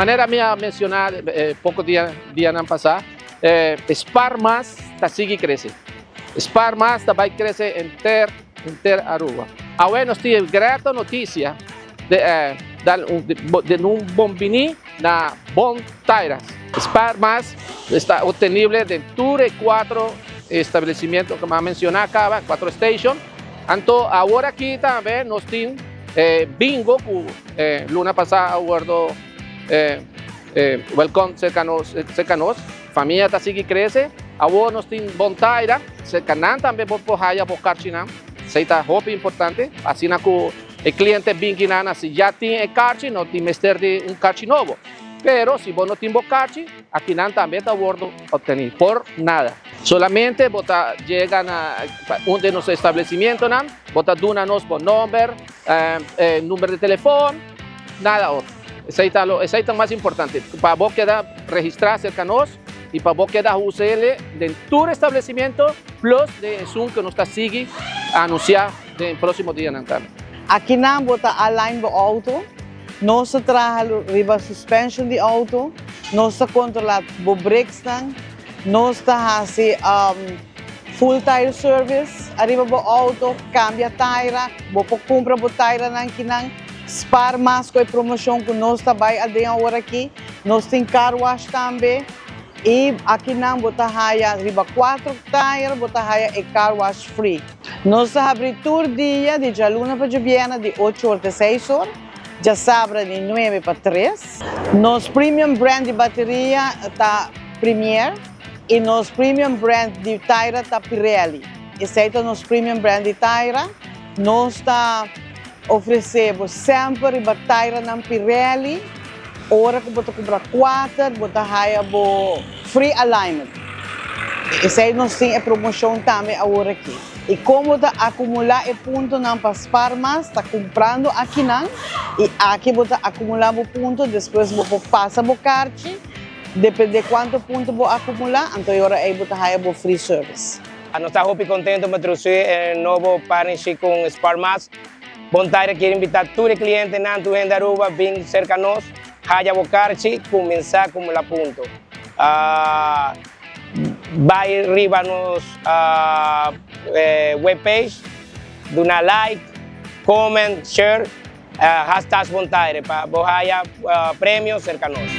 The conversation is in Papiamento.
Manera mi a menciona poco dianan pasa, Spar Mas ta sigui crece. Spar Mas ta bay crece henter Aruba. Awe nos tin e grata noticia di di un bon bini na Bon Tires. Spar Mas ta obtenible den tur e cuatro establecimiento cu mi a menciona caba, cuatro station. Anto awor aki tambe nos tin bingo cu luna pasa a wordo welcome cerca nos. Famia ta sigui crece. Awor nos tin Bon Tire, cerca nan tambe bo por haya bo carchinan. Esey ta hopi importante. Asina cu e cliente bin akinan, si ya tin e carchi, no tin mester di un carchi nobo. Pero si bo no tin bo carchi, akinan tambe ta wordo obteni por nada. Solamente bo ta yega na un di nos establecimentonan, bo ta duna nos bo nomber, number di telefon, nada otro. Esey ta mas importante. Pa bo keda registra cerca nos y pa bo keda usa den tur establecimento plus di esun cu nos ta sigui anuncia den proximo dianan tambe. Akinan bo ta align bo auto, nos ta traha riba suspension di auto, nos ta controla bo brakes nan, nos ta hasi full tire service, ariba bo auto, cambia tire, bo por cumpra bo tire nan akinan, Spar Mas cu e promocion cu nos ta bay aden awor aki, nos tin car wash tambe, y akinan bo ta haya riba cuatro tire, bo ta haya e car wash free. Nos ta habri tur dia di dialuna pa diabierna di 8 or te 6 or, diasabra di 9 pa 3. Nos premium brand di bateria ta Premier y nos premium brand di tire ta Pirelli. Esey ta nos premium brand di tire. Nos ta ofrece semper riba tire nan Pirelli. Ora cu bo ta cumpra cuater, bo ta haya bo free alignment. Esey nos tin e promocion tambe awor aki. Y con bo ta acumula e puntonan pa Spar Mas, ta cumprando akinan y aki bo ta acumula bo punto, despues bo por pasa bo carchi, depende cuanto punto bo acumula, anto ora ey bo ta haya bo free service. Nos ta hopi contento pa introduci e nobo partnership cu Spar Mas. Bon Tire kier invita tur e clientenan, tur hende Aruba, bin cerca nos, haya bo carchi, cuminsa acumula punto. Bay riba nos webpage, duna like, comment, share, #BonTire pa bo haya premio cerca nos.